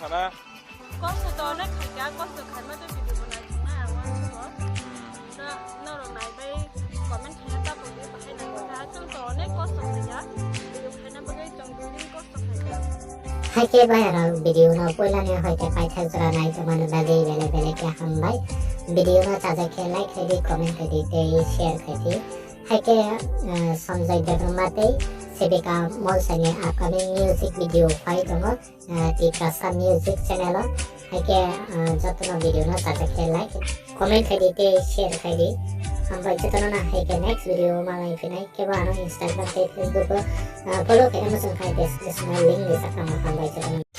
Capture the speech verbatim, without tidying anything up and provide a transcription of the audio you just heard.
Kosto to onek khaikha, kosto khaima tei video bo naithoknai ang uansukgo. No, norok naibai comment khaina tapokdi, bahai nangkha. Chwng to onek kosto khaikha, video khaina bagwi chwng dui din kosto khaikha. Haikhe bayarok video no puilani hoite paithak jora nai tongmani bagwi belai belai khe hambai. Video no chajak khe like khaidi, comment khaidi tei share khaidi. Haikhe, eh, Sanjay Debbarma tei Sevika Molsani upcoming music video phai tongo, eh, Tiprasa Music channel o. Haikhe, eh, jotono video no chajak khe like, comment khaidi tei share khaidi. Hambai jotono na haikhe next video malai phinai kebo ano Instagram tei Facebook o, eh, follow khaina muchung khai description o link rijak tongo. Hambai jotono.